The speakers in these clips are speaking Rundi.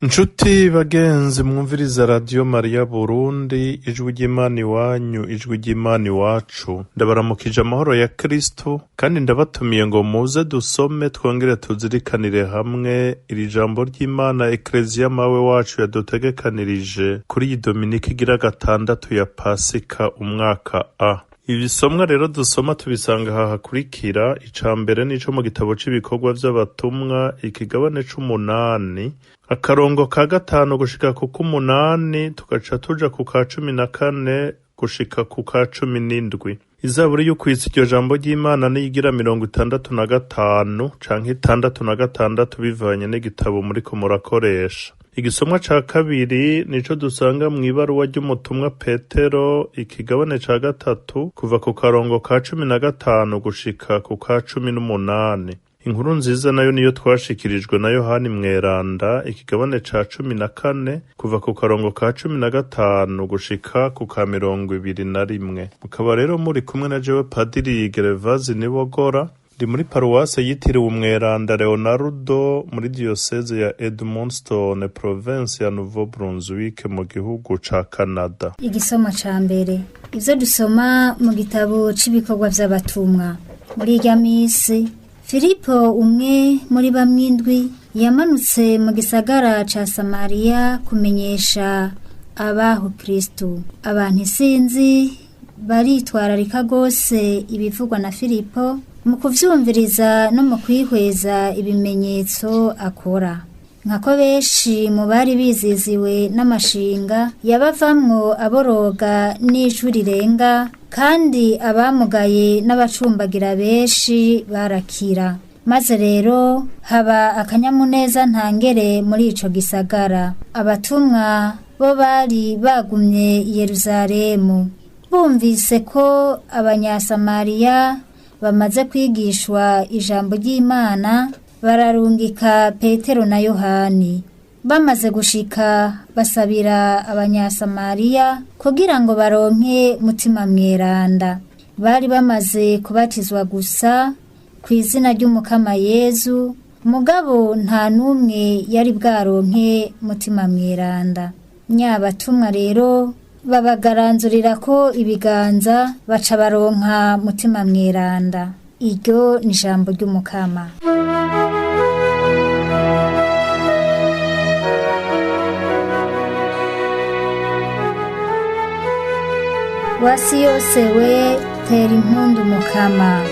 Nshuti bagenzi mwumviriza Radiyo Mariya Burundi, ijwi ry'Imana iwanyu, ijwi ry'Imana iwacu, ndabaramukije amahoro ya Kristo kandi ndabatumiye ngo muze dusome twongere tuzirikanire hamwe iri jambo ry'Imana Ekleziya mawe wacu yadutegekanirije kuri iyi Dominika igira gatandatu ya Pasika umwaka A. Ibisomwa rero dusoma tubisanga aha hakurikira: ica mbere nico mu gitabo c'ibikorwa vy'abatumwa, ikigabane c'umunani, akarongo ka gatanu gushika ku k'umunani, tugaca tuja ku ka 14 gushika ku ka 17. Izaburi y'ukwitsa iryo jambo ry'Imana niyigira 65 canke 66 bivanye n'igitabo muriko murakoresha. Igisomwa ca kabiri nico dusanga mw'ibaruwa ry'umutumwa Petero, ikigabane ca gatatu, kuva ku karongo ka 15 gushika ku ka 18. Inkuru nziza nayo niyo twashikirijwe na Yohani Mweranda, ikigabane ca 14, kuva ku karongo ka 15 gushika ku ka 21. Mukaba rero muri kumwe na jewe Padiri Gerevazi Nibogora, ndi muri paruwase yitiriwe Umweranda Leonardo muri diyoseze ya Edmundston, province ya Nouveau Brunswick mu gihugu ca Canada. Igisoma ca mbere, ivyo dusoma mu gitabo c'ibikorwa vy'abatumwa. Muri irya misi, Filipo umwe muri bamwindwi yamanutse mu gisagara ca Samariya kumenyesha abaho Kristo. Abantu isinzi baritwararika gose ibivugwa na Filipo mu kuvyumviriza no mu kwihweza ibimenyetso akora. Nkako benshi mu bari biziziwe n'amashinga yabavamwo aboroga n'ijwi rirenga, kandi abamugaye n'abacumbagira benshi barakira. Maze rero haba akanyamuneza ntangere muri ico gisagara. Abatumwa bo bari bagumye i Yeruzalemu. Bumvise ko abanyasamariya bamaze kwigishwa ijambo ry'Imana, bararungika Petero na Yohani. Bamaze gushika basabira abanyasamariya kugira ngo baronke mutima mweranda. Bari bamaze kubatizwa gusa ku izina ry'Umukama Yezu, mugabo nta n'umwe yari bwaronke mutima mweranda. Nyabatumwa rero babagaranzurira ko ibiganza, baca baronka mutima mweranda. Iryo ni ijambo ry'Umukama. Wasi yose we, tera impundu Mukama.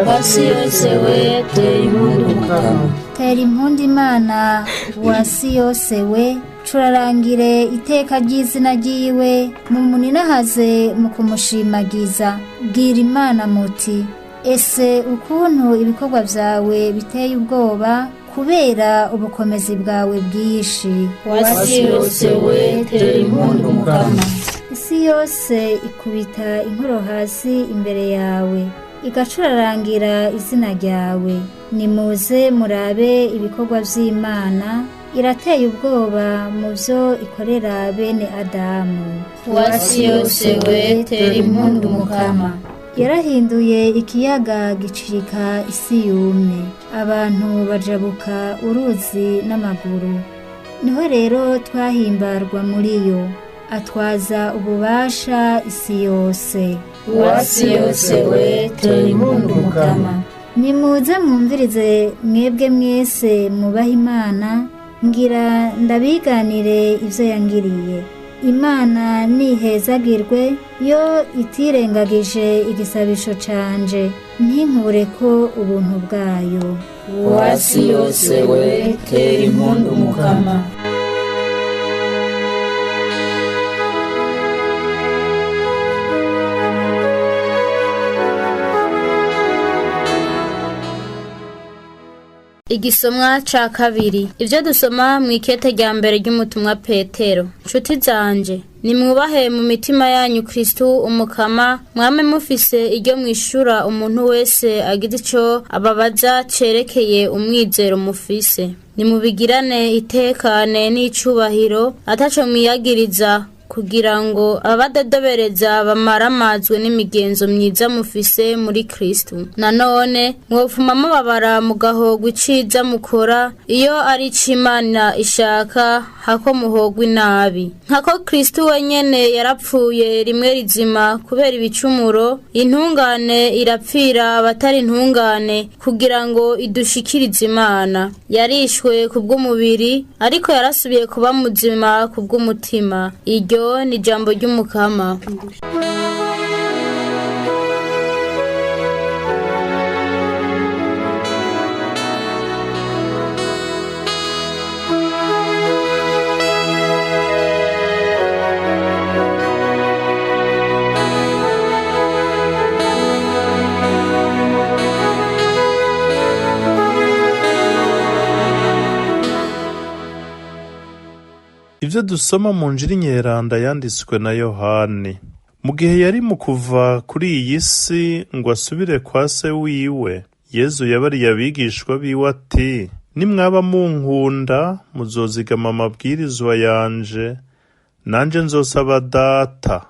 Wasi yose we, tera impundu Mukama. Tera impundu Imana, wasi yose we, curarangire iteka ry'izina ryiwe, mumuninahaze mu kumushimagiza. Bwira Imana muti: ese ukuntu ibikorwa vyawe biteye ubwoba, kubera ubukomezi bwawe bwinshi. Wasi yose we, tera impundu Mukama. Isi yose ikubita inkoro hasi imbere yawe, igacurarangira izina ryawe. Nimuze murabe ibikorwa vy'Imana, irateye ubwoba mu vyo ikorera bene Adamu. Wasi yose we, tera impundu Mukama. Yarahinduye ikiyaga gicika isi yumye, abantu bajabuka uruzi n'amaguru. Niho rero twahimbarwa muri yo, atwaza ububasha isi yose. Wasi yose we, tera impundu Mukama. Nimuze mwumvirize mwebwe mwese mwubaha Imana, ngira ndabiganire ivyo yangiriye. Imana nihezagirwe, yo itirengagije igisabisho canje, ntinkureko ubuntu bwayo. Wasi yose we, tera impundu Mukama. Igisomwa ca kabiri, ivyo dusoma mw'ikete rya mbere ry'umutumwa Petero. Nshuti zanje, nimwubahe mu mitima yanyu Kristu umukama, mwame mufise iryo mwishura umuntu wese agize ico ababaza cerekeye umwizero mufise. Nimubigirane itekane n'icubahiro, ataco mwiyagiriza, Kugira ngo ababadodobereza bamaramazwe n'imigenzo myiza mufise muri Kristu. Nanone mwofuma mubabara mugahogwa iciza mukora iyo ari ic'Imana ishaka, hako muhogwa inabi. Nkako Kristu wenyene yarapfuye rimwe rizima kubera ibicumuro, intungane irapfira abatari intungane, kugira ngo idushikirize Imana. Yarishwe kubw'umubiri, ariko yarasubiye kuba muzima kubw'umutima. Iryo ni ijambo ry'Umukama. Ivyo dusoma mu Njiri Nyeranda yanditswe na Yohani. Mu gihe yari mu kuva kuri iyi si ngo asubire kwa se wiwe, Yezu yabariye abigishwa biwe ati: nimwaba munkunda muzozigama amabwirizwa yanje, nanje nzosaba Data,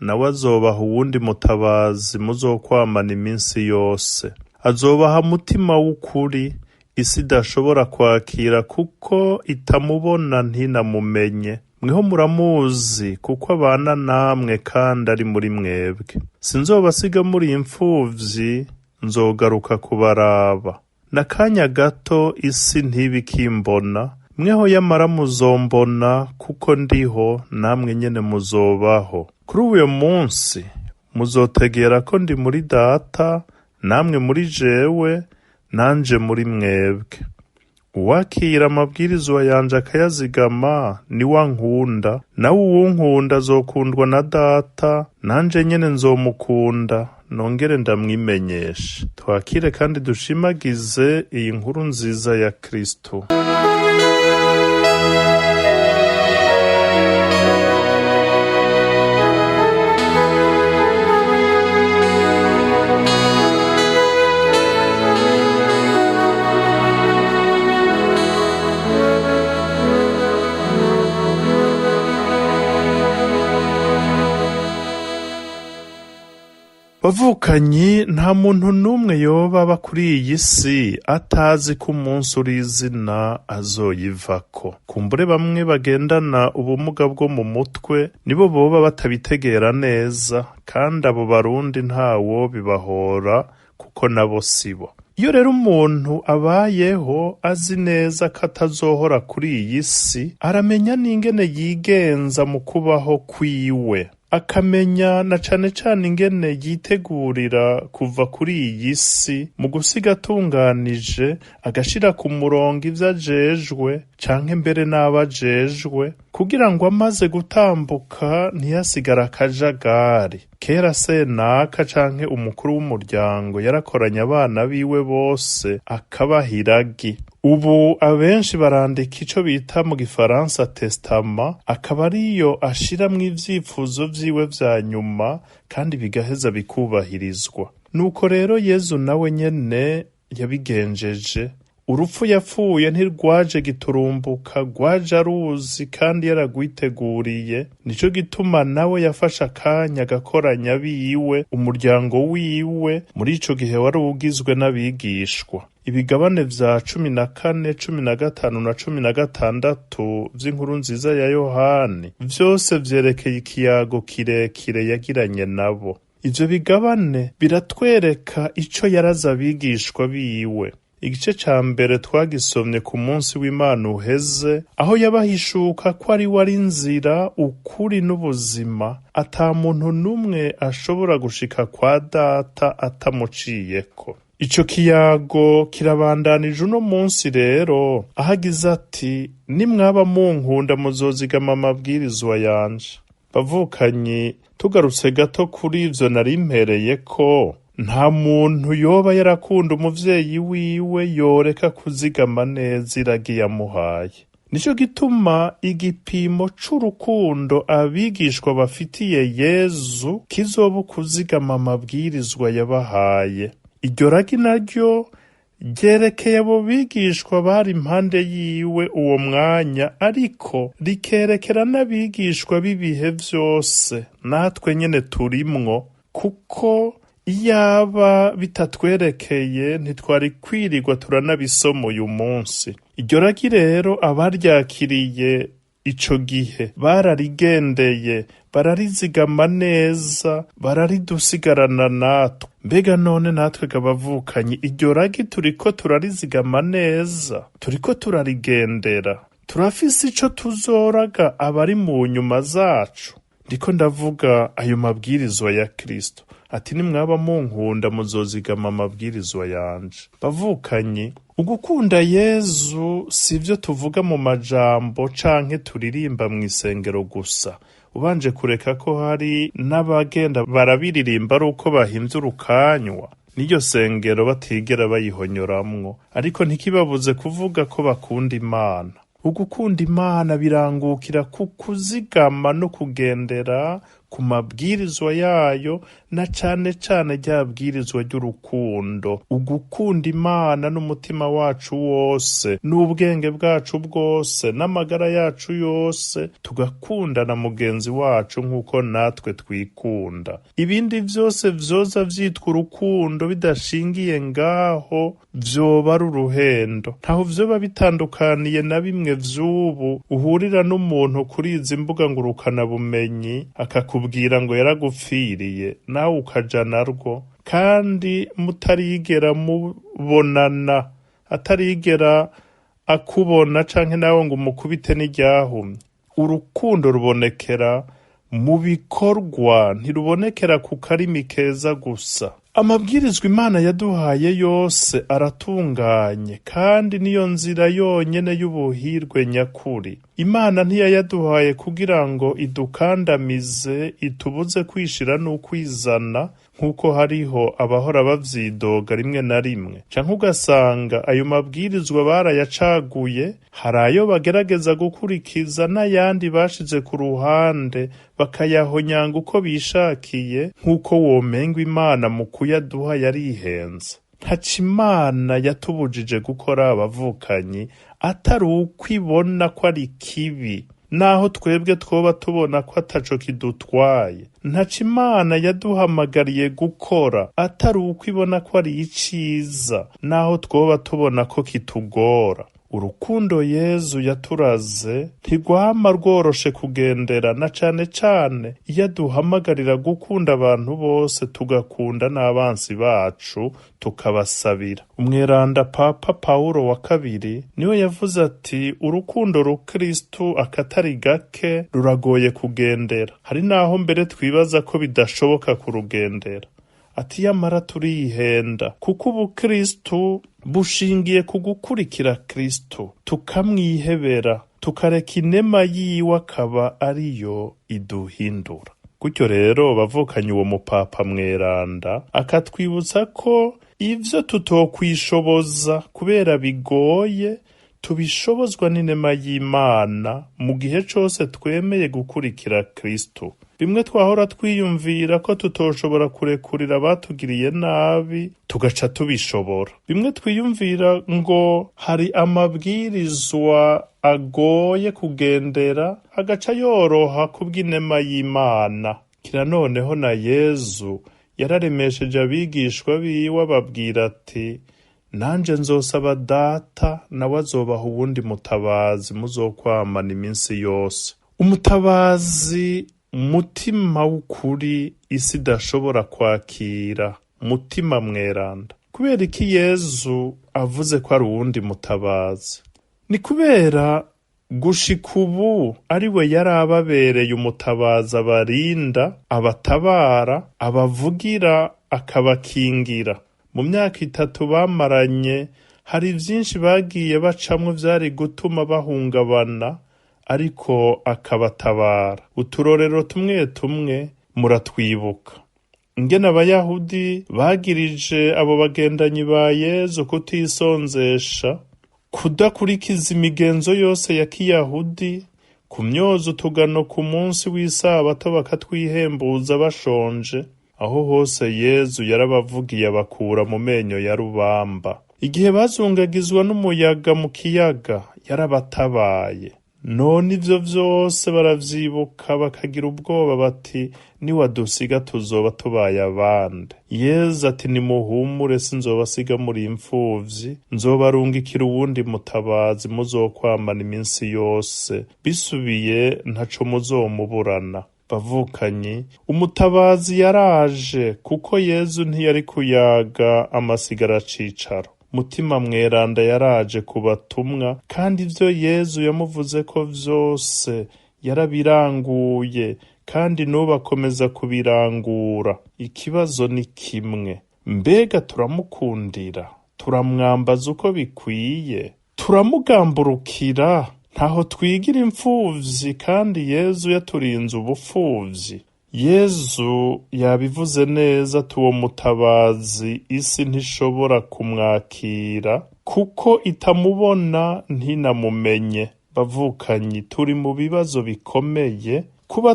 nawe azobaha uwundi mutabazi muzokwamana iminsi yose. Azobaha mutima w'ukuri isi idashobora kwakira kuko itamubona ntinamumenye. Mweho muramuzi kuko abana namwe kandi ari muri mwebwe. Sinzobasiga muri imfuvyi, nzogaruka kubaraba. N'akanya gato isi ntibikimbona, mweho yamara muzombona kuko ndiho, namwe nyene muzobaho. Kuri uyo munsi muzotegera ko ndi muri Data, namwe muri jewe, nanje muri mwebwe. Uwakira amabwirizwa yanje akayazigama niwe ankunda, nawe uwunkunda azokundwa na Data, nanje nyene nzomukunda, nongere ndamwimenyeshe. Twakire kandi dushimagize iyi nkuru nziza ya Kristo. Bavukanyi, nta muntu n'umwe yoba aba kuri iyi si atazi ko umunsi uri izina azoyivako. Kumbure bamwe bagendana ubumuga bwo mu mutwe nibo boba batabitegera neza, kandi abo barundi ntawo bibahora kuko nabo sibo. Iyo rero umuntu abayeho azi neza ko atazohora kuri iyi si, aramenya n'ingene yigenza mu kubaho kwiwe, akamenya na cane cane ingene yitegurira kuva kuri iyi si mu gusiga atunganije, agashira ku murongo ivyo ajejwe canke mbere n'abo ajejwe, kugira ngo amaze gutambuka ntiyasigare akajagari. Kera senaka canke umukuru w'umuryango yarakoranye abana biwe bose akabaha iragi. Ubu abenshi barandika ico bita mu gifaransa testama, akaba ariyo ashiramwo ivyifuzo vyiwe vya nyuma kandi bigaheza bikubahirizwa. Nuko rero Yezu nawe nyene yabigenjeje. Urupfu yapfuye ntirwaje giturumbuka, rwaje aruzi kandi yaragwiteguriye. Nico gituma nawe yafashe akanya agakoranya abiwe, umuryango wiwe, muri ico gihe wari ugizwe n'abigishwa. Ibigabane vya 14, 15 na 16 vy'inkuru nziza ya Yohani vyose vyerekeye ikiyago kirekire yagiranye nabo. Ivyo bigabane biratwereka ico yaraze abigishwa biwe. Igice ca mbere twagisomye ku munsi w'Imana uheze, aho yabahishuka ko ari we ari inzira, ukuri n'ubuzima, ata muntu n'umwe ashobora gushika kwa Data atamuciyeko. Ico kiyago kirabandanije uno munsi rero, aho agize ati: nimwaba munkunda muzozigama amabwirizwa yanje. Bavukanyi, tugarutse gato kuri ivyo nari mpereyeko, nta muntu yoba yarakunda umuvyeyi wiwe yoreka kuzigama neza iragi yamuhaye. Nico gituma igipimo c'urukundo abigishwa bafitiye Yezu kizoba ukuzigama amabwirizwa yabahaye. Iryo ragi naryo Ryerekeye abo bigishwa bari impande yiwe uwo mwanya, ariko rikerekera n'abigishwa b'ibihe vyose, natwe nyene turimwo, kuko iyaba bitatwerekeye ntitwari kwirirwa turanabisoma uyu munsi. Iryo ragi rero abaryakiriye ico gihe bararigendeye, bararizigama neza, bararidusigarana natwe. Mbega none natwe abavukanyi, iryo ragi turiko turarizigama neza, turiko turarigendera, turafise ico tuzoraga abari mu nyuma zacu. Ndiko ndavuga ayo mabwirizwa ya Kristo ati nimwaba munkunda muzozigama amabwirizwa yanje. Bavukanyi, ugukunda Yezu si ivyo tuvuga mu majambo canke turirimba mw'isengero gusa. Ubanje kureka ko hari n'abagenda barabiririmba ari uko bahimvye urukanywa, n'iryo sengero batigera bayihonyoramwo, ariko ntikibabuze kuvuga ko bakunda Imana. Ugukunda Imana birangukira ku kuzigama no kugendera ku mabwirizwa yayo, na cane cane rya bwirizwa ry'urukundo. Ugukunda Imana n'umutima wacu wose, n'ubwenge bwacu bwose, n'amagara yacu yose, tugakunda na mugenzi wacu nk'uko natwe twikunda. Ibindi vyose vyoza vyitwa urukundo bidashingiye ngaho vyoba ari uruhendo. Ntaho vyoba bitandukaniye na bimwe vy'ubu uhurira n'umuntu kuri izi mbuga ngurukanabumenyi akakubwira ngo yaragupfiriye, nawe ukaja narwo, kandi mutarigera mubonana, atarigera akubona canke nawe ngo umukubite n'iryahumye. Urukundo rubonekera mu bikorwa, ntirubonekera ku karimi keza gusa. Amabwirizwa Imana yaduhaye yose aratunganye, kandi niyo nzira yonyene y'ubuhirwe nyakuri. Imana ntiyayaduhaye kugira ngo idukandamize, itubuze kwishira n'ukwizana, nk'uko hariho abahora bavyidoga rimwe na rimwe. Canke ugasanga ayo mabwirizwa barayacaguye, hari ayo bagerageza gukurikiza n'ayandi bashize ku ruhande, bakayahonyanga uko bishakiye, nk'uko womenga Imana mu kuyaduha yarihenze. Ntaco Imana yatubujije gukora abavukanyi, atari uko ibona ko ari kibi, naho twebwe twoba tubona ko ataco kidutwaye. Ntaco Imana yaduhamagariye gukora, atari uko ibona ko ari iciza, naho twoba tubona ko kitugora. Urukundo Yezu yaturaze ntigwama rworoshe kugendera, na cane cane iyo aduhamagarira gukunda abantu bose, tugakunda n'abansi bacu, tukabasabira. Umweranda Papa Pawulo wa kabiri niwe yavuze ati urukundo rukristu akatari gake ruragoye kugendera, hari naho mbere twibaza ko bidashoboka kurugendera. Ati yamara turihenda, kuko ubukristu bushingiye ku gukurikira Kristo, tukamwihebera, tukareka inema yiwe akaba ariyo iduhindura. Gutyo rero bavukanye, uwo mupapa mweranda akatwibutsa ko ivyo tutokwishoboza kubera bigoye, tubishobozwa n'inema y'Imana mu gihe cose twemeye gukurikira Kristo. Bimwe twahora twiyumvira ko tutoshobora kurekurira abatugiriye nabi, tugaca tubishobora. Bimwe twiyumvira ngo hari amabwirizwa agoye kugendera, agaca yoroha kubw'inema y'Imana. Kira noneho na Yezu yararemesheje abigishwa biwe ababwira ati nanje nzosaba Data, nawe azobaha uwundi mutabazi muzokwamana iminsi yose. Umutabazi mutima w'ukuri isi idashobora kwakira, mutima mweranda. Kubera iki Yezu avuze ko ari uwundi mutabazi? Ni kubera gushika ubu ari we yari ababereye umutabazi abarinda, abatabara, abavugira, akabakingira. Mu myaka 3 bamaranye hari vyinshi bagiye bacamwo vyari gutuma bahungabana, ariko akabatabara. Uturorero tumwe tumwe muratwibuka. Ingene Abayahudi bagirije abo bagendanyi ba Yezu kutisonzesha, kudakurikiza imigenzo yose ya Kiyahudi, kumyoza utugano ku munsi w'isabato bakatwihembuza bashonje. Aho hose Yezu yarabavugiye abakura mu menyo ya rubamba. Igihe bazungagizwa n'umuyaga mu kiyaga, yarabatabaye. None ivyo vyose baravyibuka bakagira ubwoba bati niwadusiga tuzoba tubaye abande. Yezu ati nimuhumure sinzobasiga muri imfuvyi, nzobarungikira uwundi mutabazi muzokwamana iminsi yose, bisubiye ntaco muzomuburana. Bavukanyi, umutabazi yaraje kuko Yezu ntiyari kuyaga amasigara cicaro. Mutima mweranda yaraje ku batumwa, kandi ivyo Yezu yamuvuzeko vyose yarabiranguye, kandi n'ubu akomeza kubirangura. Ikibazo ni kimwe: mbega turamukundira? Turamwambaza uko bikwiye? Turamugamburukira? Ntaho twigira imfuvyi kandi Yezu yaturinze ubupfuvyi. Yezu yabivuze neza ati uwo mutabazi isi ntishobora kumwakira kuko itamubona ntinamumenye. Bavukanyi, turi mu bibazo bikomeye. Kuba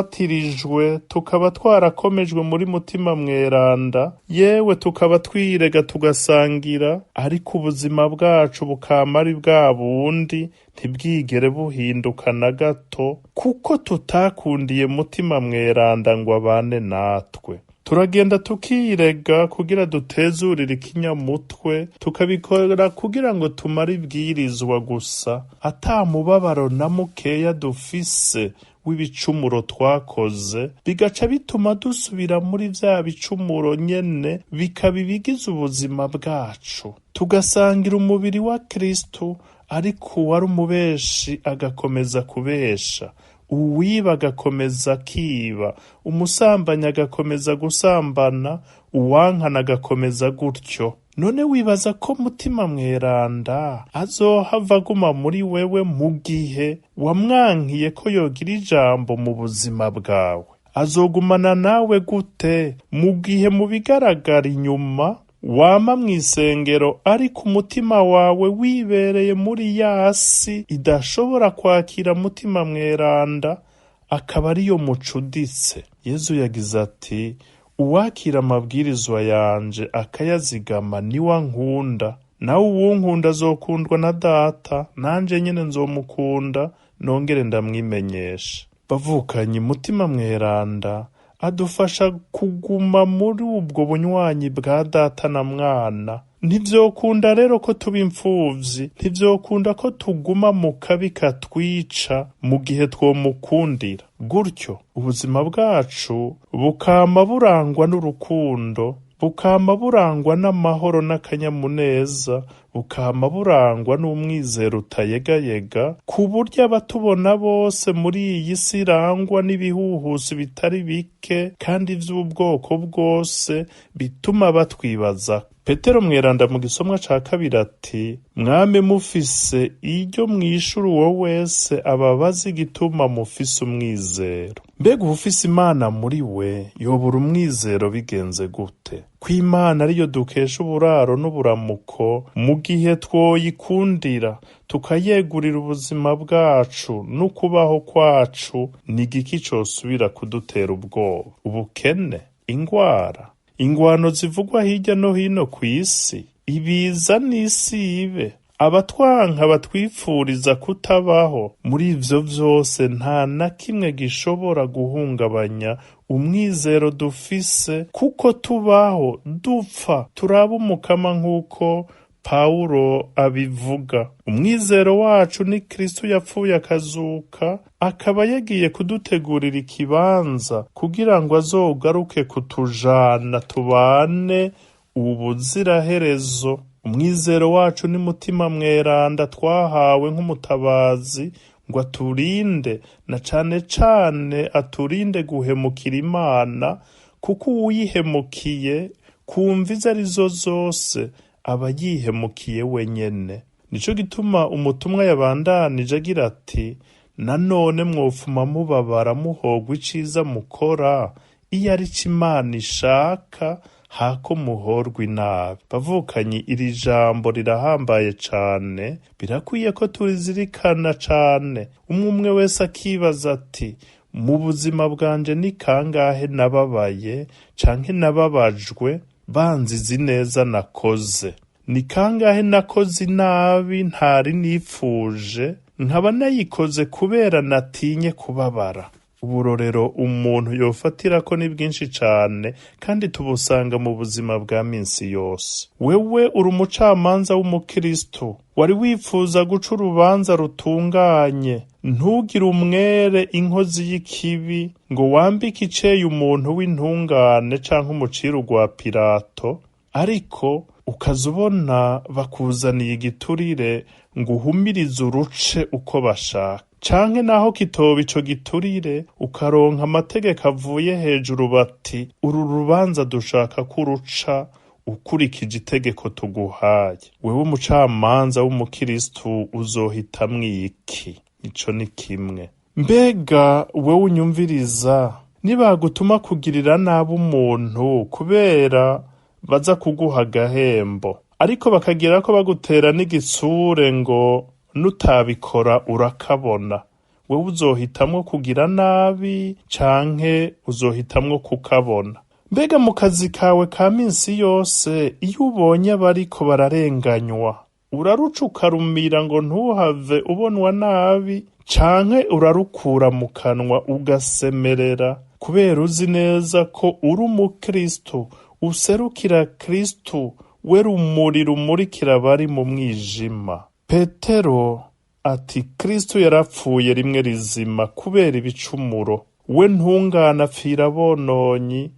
twarabatirijwe tukaba twarakomejwe muri mutima mweranda, yewe tukaba twirega tugasangira, ariko ubuzima bwacu bukama ari bwa bundi, ntibwigere buhinduka na gato, kuko tutakundiye mutima mweranda ngo abane natwe. Turagenda tukirega kugira dutezurire ikinyamutwe, tukabikora kugira ngo tumare ibwirizwa gusa, ata mubabaro na mukeya dufise w'ibicumuro twakoze, bigaca bituma dusubira muri vya bicumuro nyene, bikaba ibigize ubuzima bwacu. Tugasangira umubiri wa Kristu, ariko uwari umubeshi agakomeza kubesha, uwiba agakomeza akiba, umusambanyi agakomeza gusambana, uwankana agakomeza gutyo. None wibaza ko mutima mweranda azohava aguma muri wewe mu gihe wamwankiye ko yogira ijambo mu buzima bwawe? Azogumana nawe gute mu gihe mu bigaragara inyuma wama mw'isengero, ariko umutima wawe wibereye muri ya si idashobora kwakira mutima mweranda, akaba ariyo mucuditse? Yezu yagize ati uwakira amabwirizwa yanje akayazigama niwe ankunda, nawe uwunkunda azokundwa na data, nanje nyene nzomukunda nongere ndamwimenyesha. Bavukanyi, mutima mweranda adufasha kuguma muri ubwo bunywanyi bwa data na mwana. Ntivyokunda rero ko tuba imfuvyi, ntivyokunda ko tuguma mu kabi katwica mu gihe twomukundira. Gutyo ubuzima bwacu bukama burangwa n'urukundo, bukama burangwa n'amahoro n'akanyamuneza, bukama burangwa n'umwizero utayegayega, ku buryo abatubona bose muri iyi si irangwa n'ibihuhusi bitari bike kandi vy'ubwoko bwose bituma batwibaza. Petero mweranda mu gisomwa ca kabiri ati mwame mufise iryo mwishura uwo wese ababaza igituma mufise umwizero. Mbega uwufise Imana muri we yobura umwizero bigenze gute? Ko Imana ariyo dukesha uburaro n'uburamuko, mu gihe twoyikundira tukayegurira ubuzima bwacu n'ukubaho kwacu, ni igiki cosubira kudutera ubwoba? Ubukene, ingwara, ingwano zivugwa hirya no hino kw'isi, ibiza n'isibe, abatwanka batwipfuriza kutabaho. Muri ivyo vyose nta na kimwe gishobora guhungabanya umwizero dufise, kuko tubaho dupfa turaba umukama nk'uko Pawulo abivuga. Umwizero wacu ni Kristo yapfuye akazuka, akaba yagiye kudutegurira ikibanza kugira ngo azogaruke kutujana tubane ubuziraherezo. Umwizero wacu ni mutima mweranda twahawe nk'umutabazi ngo aturinde, na cane cane aturinde guhemukira Imana, kuko uwuyihemukiye kumva izo arizo zose aba yihemukiye wenyene. Nico gituma umutumwa yabandanije agira ati nanone mwofuma mubabara muhogwa iciza mukora, iyo ari co Imana ishaka, hako muhorwa inabi. Bavukanyi, iri jambo rirahambaye cane, birakwiye ko turizirikana cane. Umwe umwe wese akibaza ati mu buzima bwanje ni kangahe nababaye canke nababajwe banziza ineza nakoze? Ni kangahe nakoze inabi ntari nifuje, nkaba nayikoze kubera natinye kubabara. Uburorero umuntu yofatirako ni bwinshi cane kandi tubusanga mu buzima bwa minsi yose. Wewe uri umucamanza w'umukristo, wari wifuza guca urubanza rutunganye, ntugire umwere inkozi y'ikibi ngo wambike iceye umuntu w'intungane canke umucira urwa Pilato, ariko ukaza ubona bakuzaniye igiturire ngo uhumirize uruce uko bashaka. Canke naho kitoba ico giturire, ukaronka amategeko avuye hejuru bati uru rubanza dushaka ko uruca ukurikije itegeko tuguhaye. Wewe umucamanza w'umukristu uzohitamwo iki? Ico ni kimwe. Mbega wewe unyumviriza, nibagutuma kugirira nabi umuntu kubera baza kuguha agahembo, ariko bakagira ko bagutera n'igitsure ngo nutabikora urakabona, wewe uzohitamwo kugira nabi canke uzohitamwo kukabona? Mbega mu kazi kawe ka minsi yose, iyo ubonye abariko bararenganywa, uraruca ukarumira ngo ntuhave ubonwa nabi, canke urarukura mu kanwa ugasemerera kubera uzi neza ko uri umukristo, userukira Kristo, we rumuri rumurikira abari mu mwijima. Petero ati Kristo yarapfuye rimwe rizima kubera ibicumuro, we ntungane apfira abononyi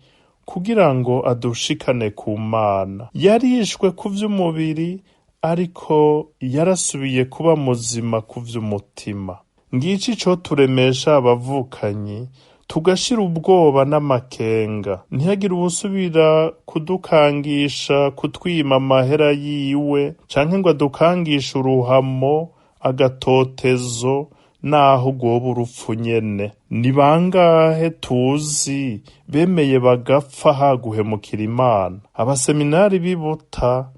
kugira ngo adushikane ku Mana. Yarishwe ku vy'umubiri, ariko yarasubiye kuba muzima ku vy'umutima. Ngiki ico turemesha abavukanyi, tugashira ubwoba n'amakenga, ntihagire uwusubira kudukangisha kutwima amahera yiwe, canke ngo adukangishe uruhamo, agatotezo, naho rwoba urupfu nyene. Ni bangahe tuzi bemeye bagapfa haguhemukira Imana? Abaseminari b'i Buta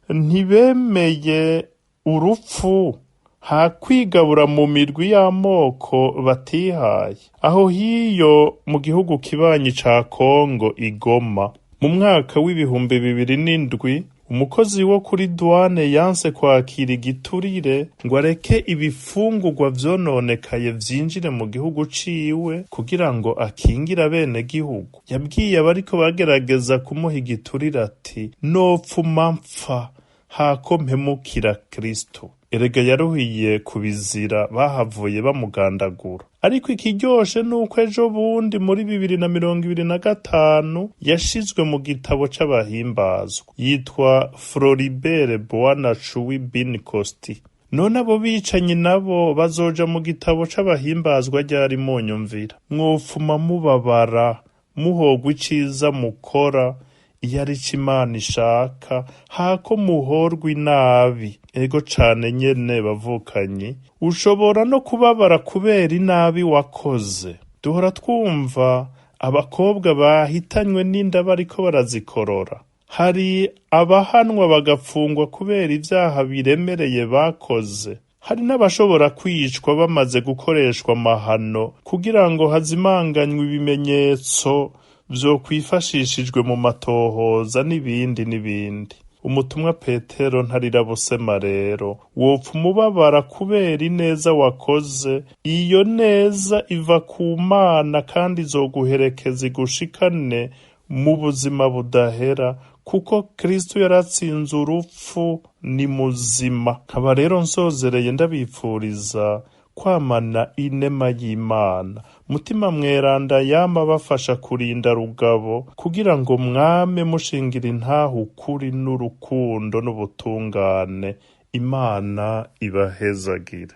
ntibemeye urupfu hakwigabura mu mirwi y'amoko batihaye. Aho hiyo mu gihugu kibanyi ca Kongo i Goma, mu mwaka w'2007, umukozi wo kuri douane yanse kwakira igiturire ngo areke ibifungurwa vyononekaye vyinjire mu gihugu ciwe kugira ngo akingire abenegihugu. Yabwiye abariko bagerageza kumuha igiturire ati nopfuma mpfa hako mpemukira Kristo. Erega yaruhiye kubizira, bahavuye bamugandagura. Ariko ikiryoshe nuko ejo bundi muri 2025 yashizwe mu gitabo c'abahimbazwa, yitwa Floribert Bwana Chui Bin Costi. None abo bicanyi nabo bazoja mu gitabo c'abahimbazwa ryari? Munyumvira, mwopfuma mubabara muhogwa iciza mukora iyo ari co Imana ishaka, hako muhorwa inabi. Ego cane nyene bavukanyi, ushobora no kubabara kubera inabi wakoze. Duhora twumva abakobwa bahitanywe n'inda bariko barazikorora. Hari abahanwa bagafungwa kubera ivyaha biremereye bakoze. Hari n'abashobora kwicwa bamaze gukoreshwa amahano kugira ngo hazimanganywe ibimenyetso vyokwifashishijwe mu matohoza n'ibindi n'ibindi. Umutumwa Petero ntarira busema rero, wopfa umubabara kubera ineza wakoze, iyo neza iva ku Mana kandi izoguherekeza igushikane mu buzima budahera, kuko Kristo yaratsinze urupfu, ni muzima. Nkaba rero nsozereye ndabipfuriza kwamana inema y'Imana. Mutima mweranda yama abafasha kurinda rugabo, kugira ngo mwame mushingira intahe ukuri n'urukundo n'ubutungane. Imana ibahezagire.